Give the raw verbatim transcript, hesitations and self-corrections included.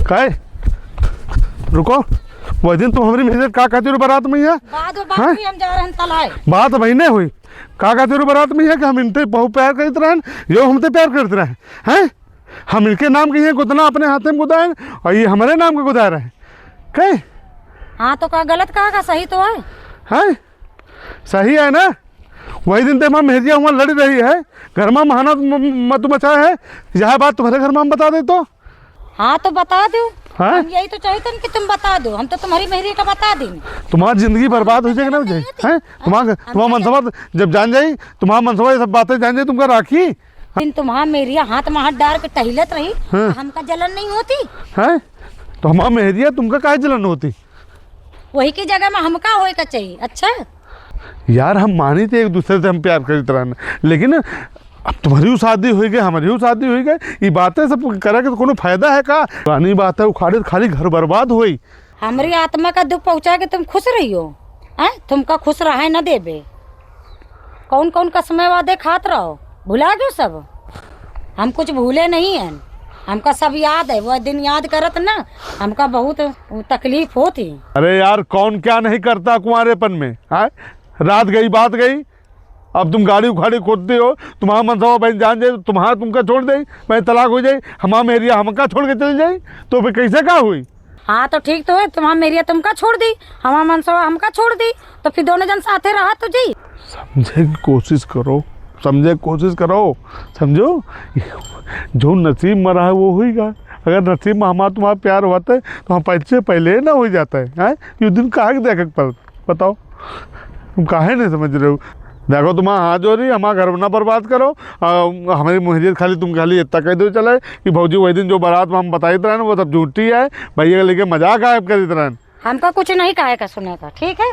काहे? रुको, वह दिन तुम हमरी मेहरिया का कहती रहो बारात में है? बात, बात हैं? हुई, हम जा रहे हैं तलाए। बात वही नहीं हुई। का कहती रहो बारात में है कि हम इनते बहुत प्यार करत रहन, यो हमते प्यार करत रहन, हैं? हम इनके नाम के ये गोदना अपने हाथे में गोदाए और ये हमरे नाम के गोदा रहे। काहे? हाँ, तो का गलत कहा का? सही तो है। हैं? सही है ना? वही दिन ते हमार मेहरिया हुआ लड़ी रही है, घर में महाना म-, मत मचा है। यह बात तुम्हारे घर में हम बता दे तो? हाँ, तो बता दो। हाँ? हम यही तो चाहते हैं कि तुम बता दो, हम तो तुम्हारी मेहरिया का बता दें। तुम्हारी जिंदगी बर्बाद हो जाएगी ना, हो जाए, हैं? तुम्हारा, हम तुम्हारा तो मनसवा जब जान जाई, तुम्हारा मनसवा ये सब बातें जान जाई, तुमका राखी? दिन तुम्हारा मेहरिया हाथ में हाथ डाल के टहलत रही, हाँ। हमका जलन नहीं होती? हैं? तो हमारा मेहरिया तुमका काहे जलन होती? वही की जगह में हमका होए का चाहिए। अच्छा यार, हम मानी थे एक दूसरे से हम प्यार करीत रहन, लेकिन अब तुम्हारी शादी हो गई, हमारी शादी हो गई, ये बातें सब करे के तो कोनो फायदा है का? पुरानी बात है, उखाड़े खाली घर बर्बाद होई। हमरी आत्मा का दुख पहुँचा के तुम खुश रहियो, हैं? तुमका खुश रहे न देबे। कौन कौन कसमें वादे खात रहो, भुला गयो सब? हम कुछ भूले नहीं हैं, हमका सब याद है। वह दिन याद करत ना, हमका बहुत तकलीफ होती। अरे यार, कौन क्या नहीं करता कुंवारेपन में, हाँ? रात गई, बात गई। अब तुम गाड़ी उखाड़ी खोदते हो, तुम्हारा मनसवा बहन जान जाए, तुम्हारा तुमका छोड़ दे, मैं तलाक हो जाए, हमारा मेहरिया हमका छोड़ के चल जाए, तो फिर कैसे का हुई? हाँ, तो ठीक तो है, तुम्हारा मेहरिया तुमका छोड़ दी, हमारा मनसवा हमका छोड़ दी, तो फिर दोनों जन साथे रहा तो जी। समझे की कोशिश करो, समझे की कोशिश करो, समझो, जो नसीब में रहा है वो होइगा। अगर नसीब में हमारा तुम्हारा प्यार होता है तो हम पहले पहले ही ना हो जाता है, हैं? ये दिन काहे के देखे के पड़त, बताओ, तुम काहे नहीं समझ रहे हो? देखो, तुम्हारा हाथ जोड़ी, हमारा घर ना बर्बाद करो। आ, हमारी मेहरिया खाली तुम खाली इतना कह दो चले कि भौजी वही दिन जो बारात में हम बताइत रहे ना, वो सब झूठी है, भैया के लेके मजाक आए करीत रहे। हमका कुछ नहीं कहे का सुने का, ठीक है?